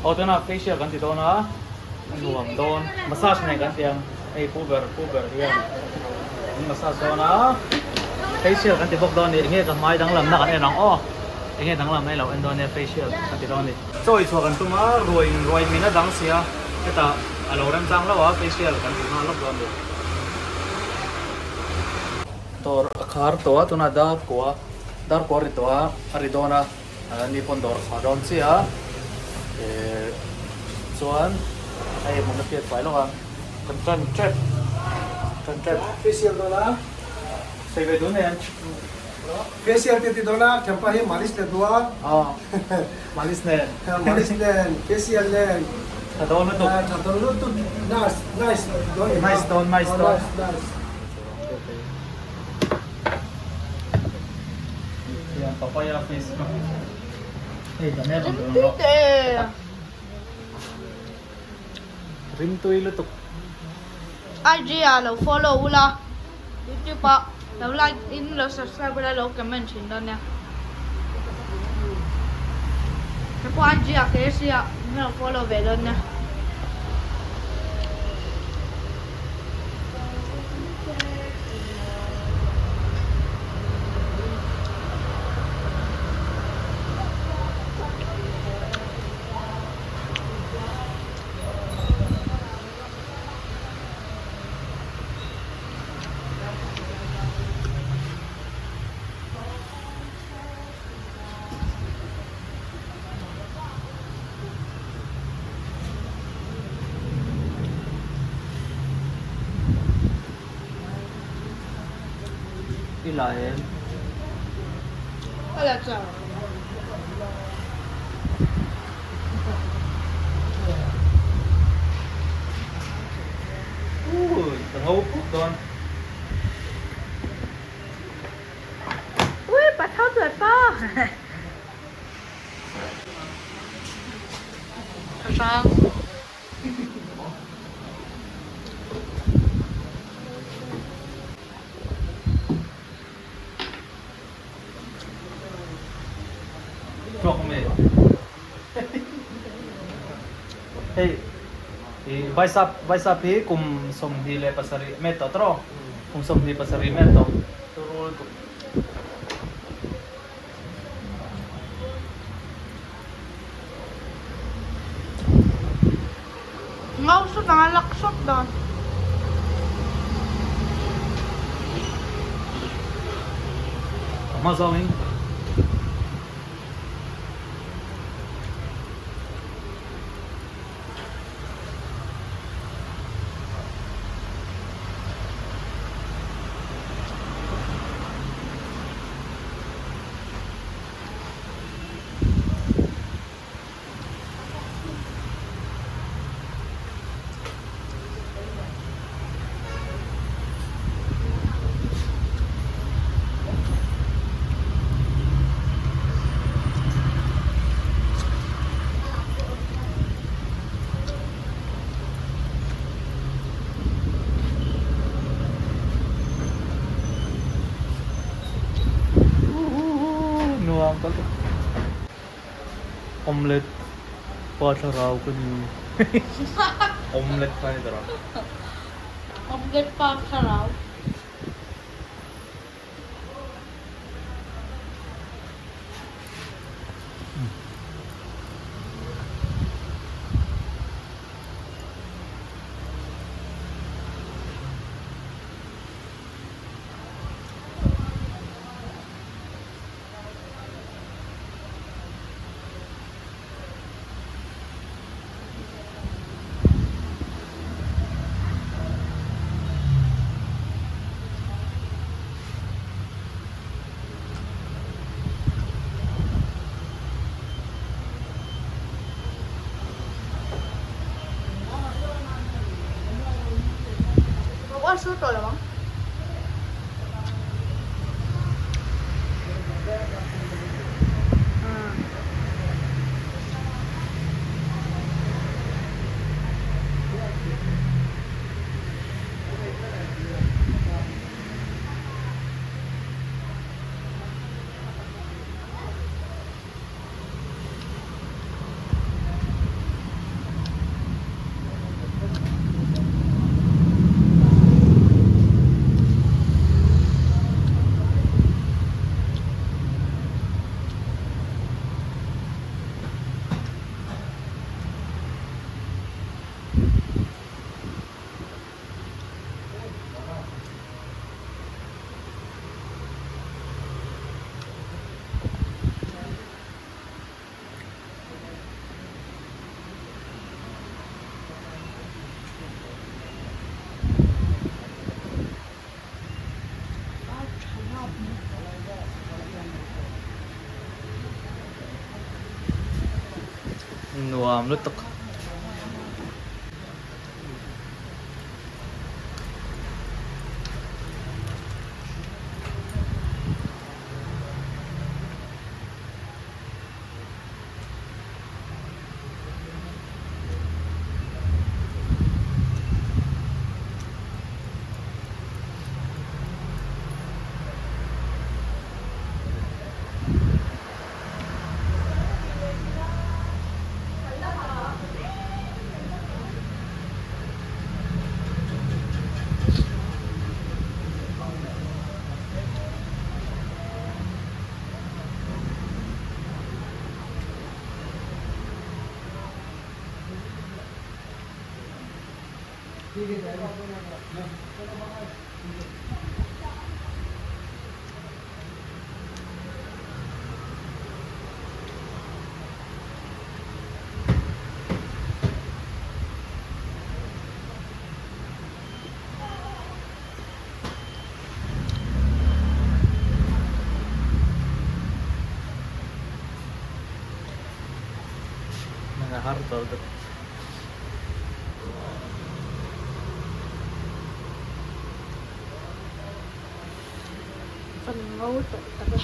Aw tunah facial kan ti dawn a, a nuam dawn. Massage nen kan ti ang, hei pu ber pu ber hian min massage dawn a. Facial kan ti bawk dawn a ni, enge ka hmai danglamna kan en ang aw. Enge danglamna i lo en dawn nia facial kan ti dawn a ni. Chaw i chhuah kan tum a, ruai in ruai min a dang sia, hetah a lo remchang hlauh a, facial kan ti nghal lawk dawn a ni. Dawr a khar tawh a, tunah dar kua dar kua a ri tawh a, a ri dawn a, ni pawn dawr a khar dawn chiah a, eh chuan hei hmun a hriat fai lawk a, kan tan tep tan tep. Facial dawn a. Sawi ve dun em? Facial te ti dawn a, thianpa hi malis le duh a. Aw, malis nen. Malis nen, facial nen. Tha dawn lutuk. Tha dawn lutuk, nice, nice dawn ni. Nice dawn, nice dawn. Nice, nice. Hian papaya face mask. Hei ka hmel ang dawn rawh. Rimtui lutuk. IG ah lo follow ula, YouTube ah lo like in lo subscribe ula lo comment thin dawn nia. Hei pawh IG ah KFC ah min lo follow ve dawn nia. I la em? Ka la chau. Ui, ka ngo puk dawn. Ui, pa thau tuai pa. Tha hrang. Tuak mai hei i vaisap vaisap hi kum 27 met tawh tawh kum 27 met tawh turu lutuk. Ngau sawt ang a lak sawt dawn. A hma zawngin. Nuam ka Omelette pa thlarau ka ni. Omelette kha ni tawh a. Omelette pa thlarau. Ka sur tawh lo ang. Nuam lutuk. Har tawh lutuk. Kan ngo tawh tak e.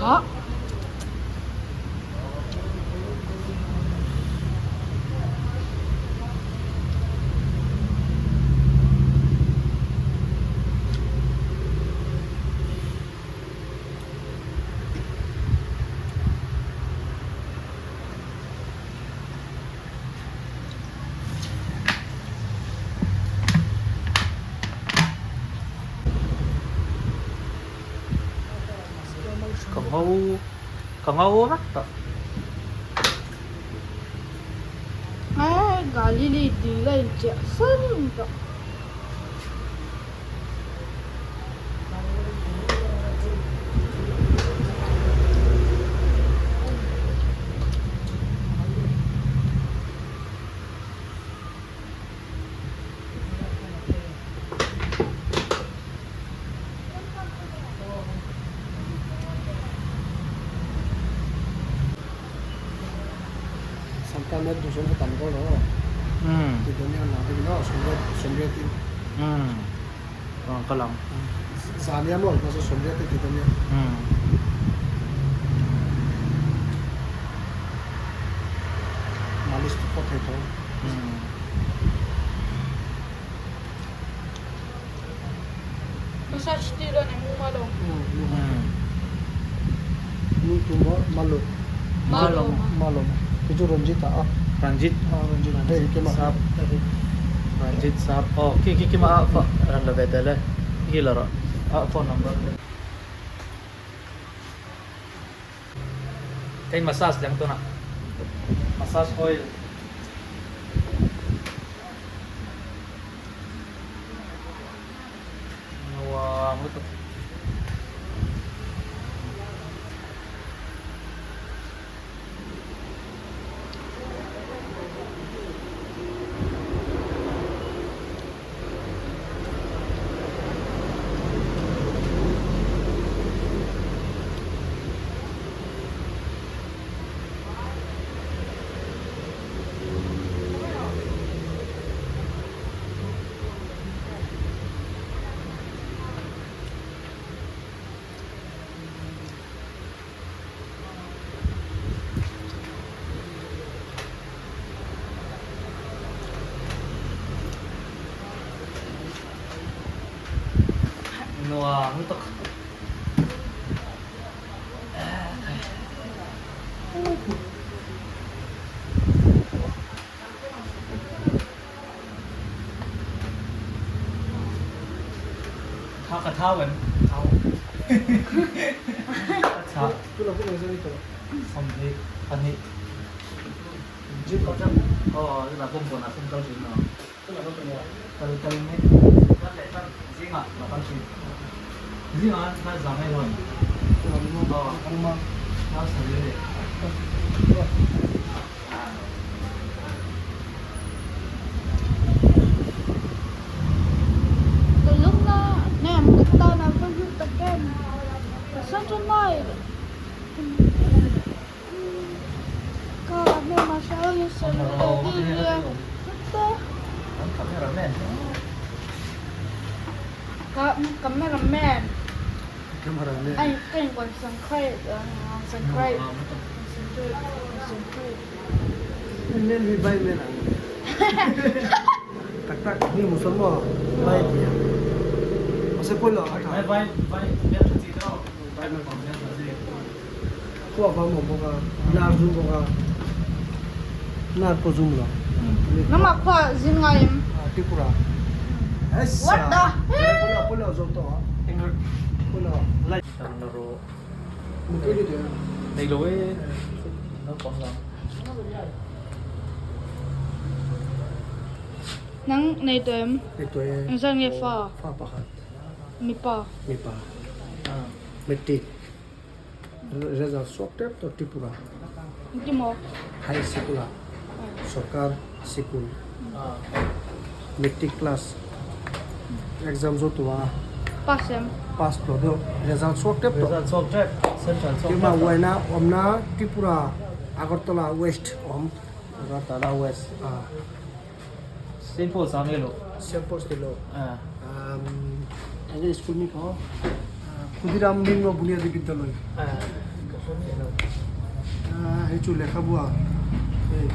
Ah. Ka ngo ka ngo vek tawh. Eee Galili dil a inchiah san tawh. Santana duhzawng kha tam dawn lo. Ti dawn nia nang te no sawmriat sawmriat in. Aw ka lang. Zania maw hma chu sawmriat te ti dawn nia. Malis te pawh thei tho. Massage tir a ni malo. Ni tu maw malo. Malo. Malo. Kei chu Ranjit ah a. Ranjit. Ah Ranjit. Hei kima. Sap. Ranjit sap. Aw ki ki kima a ran la ve tel e. Ki la rawh. A phone number. Hei massage lem tunah massage oil. Nuam lutuk. Nuam lutuk. Tha ka thau em? Thau. Ka tha. 22. Gym kal teuh. Aw chutah pawm kawn ah sawn kal thin a. Kal kal mek. Kal leh tan zingah la kal thin. Zingah khan zang ei hawn. Aw kal sarih leh. Ka cameraman. Cameraman. Ai ka in concentrate concentrate concentrate concentrate. Men hi vai men ang. Tak tak ni musalmo vai tia. Ase pawilo a tha. Vai vai vai men tha chi tawh. Vai men tha chi. Khua va mawm bawk a, nar zum bawk a, nar pawh zum lo. Nangmah khua zin ngai em? Tripura. What the hell? Pawilo zo tawh a. Pawilo. Mutui ni teh. Nei lo e. Naupang lang. Nang nei tawh em? Nei tawh e. Engzat nge fa? Fa pakhat. Mipa. Mipa. Matric. Result suak tep tawh Tripura High Sikul ah Sarkar Sikul Matric class exam zo tawh a pass tawh deuh result suak tep tawh keimah uaina awmna Tripura Agartala West awm Agartala West Saint Paul's ah nge lo Saint Paul's ti lo enge school mi kho Khudiram Nimno Buniyadi Bidyalaya hei chu lehkhabu a hei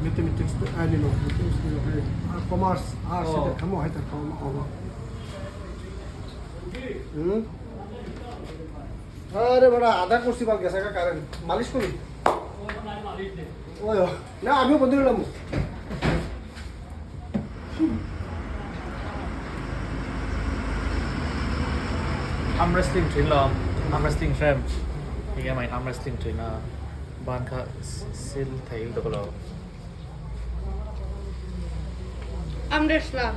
mathematics te a ni lo mathematics ni lo hei commerce arts te kha maw heta kha a awm a আরে বড়া আধা করছি বাল গেছে current মালিশ করি ওই না আমিও বন্ধু হলাম। Arm wrestling thin lo arm wrestling frame enge mah in arm wrestling thin a ban kha sil thei lutuk lo. Arm wrestler.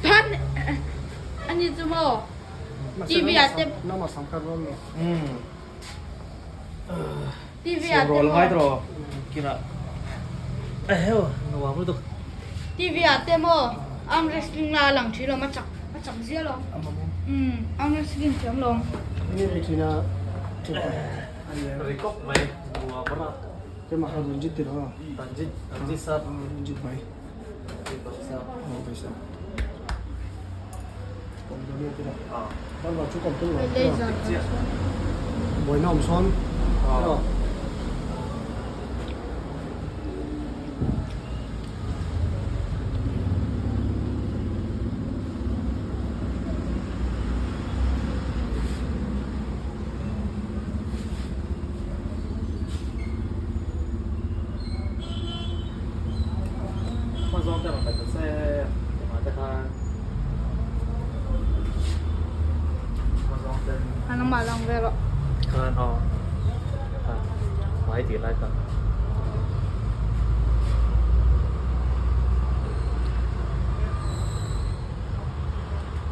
Ban ani chu maw TV ah te TV ah te maw TV ah te maw arm wrestling la a lang thin lo a chak a chak zia lo umm arm wrestling thiam lo. Hma zawng te a rawn la ta che engah te khan hma zawng ten A lamah lang ve rawh. Khan aw khan hmai tih lai kha.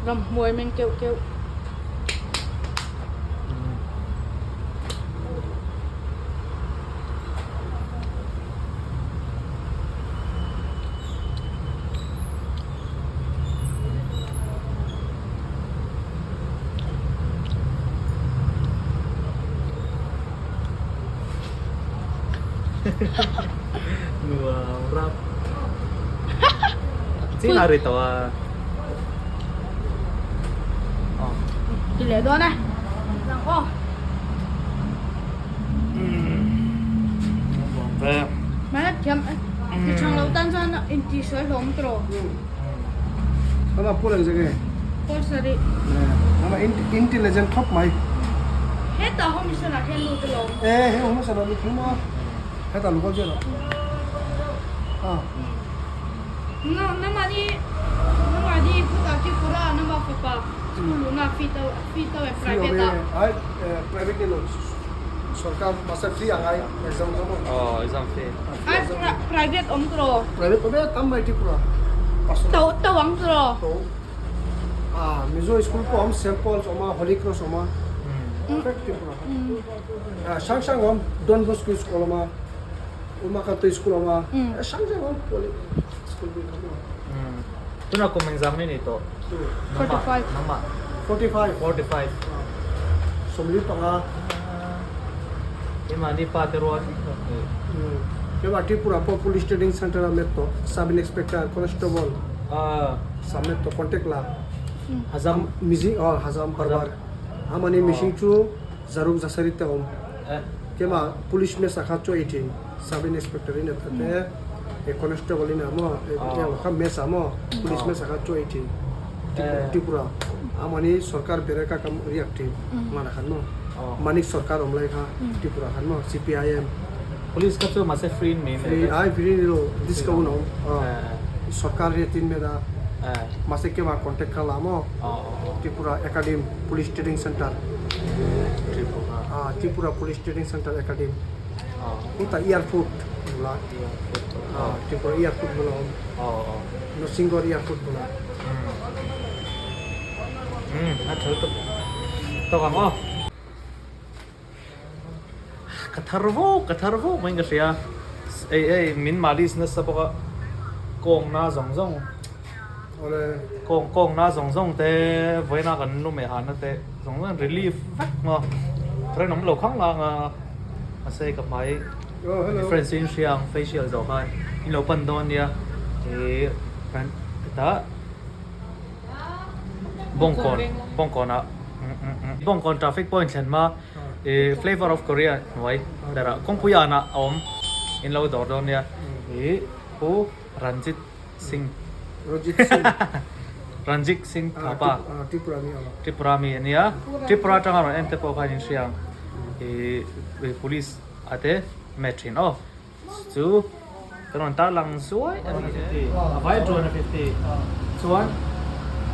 Ramhmuai meng keuh keuh. Nuam rap. Chin a ri tawh a. Aw. Ti leh dawn e. Lang aw. Mahse thiam ti thang lo tan chuan inti sawi hlawm tawh. Ama pawl engzah nge? Pawl sarih. Ama intelligent khawp mai. Hetah home mission ah hian lut alawm. E he home mission ah lut thung maw? Hetah luh kal chiah lo. Namani namani khutah Tripura nama fapa school luhna fee to fee to e private ah. Ai private ni lo sarkar mahse free angai exam kha maw. Aw exam fee. Ai private awm tawh. Private awm e tam mai Tripura. To to ang tawh. To ah Mizo school pawh awm Saint Paul's awm a Holy Cross awm a perfect Tripura ah hrang hrang awm Don Bosco school awm a Umakatui school awm a hrang hrang awm poly school bik kha maw. Tuna kum engzam nge ni tawh? 45. Nangmah 45. 45. 45. Keimahni pa te rual. Kema Tripura pawh Police Training Centre a met tawh Sub Inspector, Constable sa met tawh contact la. Hazam. Mizing aw Hazam Barbar. Amani mihring chu zaruk zasarih te awm. Kema Police mesa kha chaw ei thin Sub Inspector in a te Constable in a maw kha mesa maw Police mesa kha chaw ei thin Tripura amani sarkar bereka kam riak thin mana khan maw Manik sarkar awm lai kha Tripura khan maw CPIM. Police kha chu mahse free in mai Free ai free ni lo discount awm sarkar rate in mai da mahse kema contact kha la maw Tripura Academy Police Training Centre Tripura Police Training Centre Academy Kutah airport bula Tripura airport bula awm Nursinghgarh airport bula. A tha lutuk tawk ang aw. Ka thar vawk ka thar vawk mai in ka hria ei ei min malis nasa bawk a kawng na zawng zawng kawng kawng na zawng zawng te vawiina kan lu meh hahna te zawng zawng relief vek maw train awm lo khang lang a mahse ka hmai difference in hria ang facial zawh khan in lo pan dawn nia ih hetah. Bawngkawn Bawngkawn ah Bawngkawn traffic point thlen hma ih flavour of Korea hnuai berah kawngpui anah a awm in lo dawr dawn nia ih Pu Ranjit Singh Ranjit Singh Thapa Tripura mi a nia Tripura atanga rawn en te pawh khan in hria ang ih police ah te match thin aw. Chu kan rawn tar lang zuai a ni e. A vai 250 chuan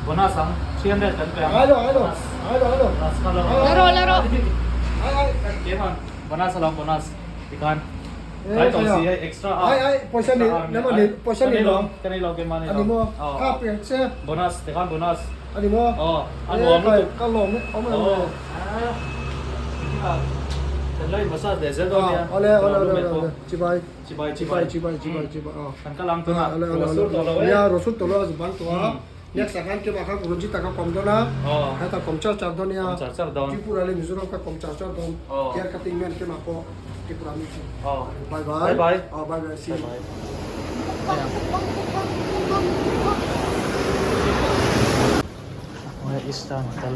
bonus ang 300 kan pe ang. Bonus. Bonus kha lo. Laro laro. Keman bonus alawm bonus tikhan kai tawh si hei extra a. Ai ai pawisa ni lema ni pawisa ni lo. Ka nei lo keimah nei lo. Ani maw ka pe ang che. Bonus tikhan bonus. Ani maw. Aw a nuam lutuk. Ka lawm e awm lo. Kan lo in massage leh zel dawn nia. Awle awle awle awle chibai chibai chibai chibai chibai chibai aw. Kan kal ang tunah ruah sur tawh lo e. Nia ruah sur tawh lo a zu bang tawh a. Next ah khan kemah khan Ranjit ah kha kawm dawn a. Heta kawm char char dawn nia. Kawm char char dawn. Tripura leh Mizoram kha kawm char char dawn. Hair cutting man kemah pawh Tripura mi chu. Bye bye. Bye bye. Aw bye bye see you. Eastern Hotel.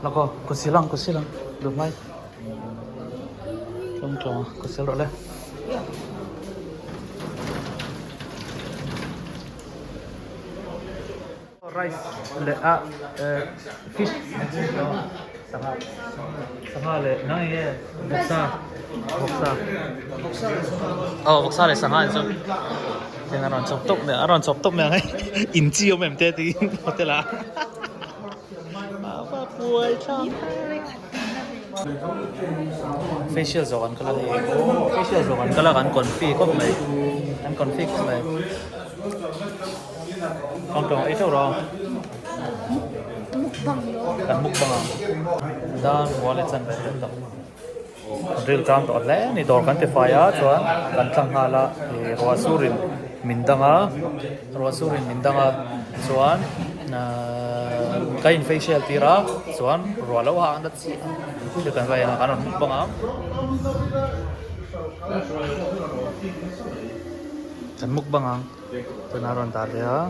Lako, kusilang, kusilang. Lumay. Tlawng tlawng a, kusil rawh le. Rice leh a fish sangha sangha leh nang enge vawksa vawksa aw vawksa leh sangha an chu heng a rawn chawp tawp mai a rawn chawp tawp mai ang hei in chi awm em te tiin hotel ah. Facial zawh kan kal a hei facial zawh kan kal a kan confi khawp mai kan confi khawp mai tawng tawng ei teuh rawh kan mukbang ang dan wallet chan ve tel tawh ril tang tawh hle a ni dawr kan ti fai a chuan kan tlang nghal a ih ruah surin min dang a ruah surin min dang a chuan ahh ka in facial tir a chuan ruah lo hah ang ta chiah a thil kan va en a kan rawn hmuh bawk ang kan mukbang ang tunah a rawn dah leh a.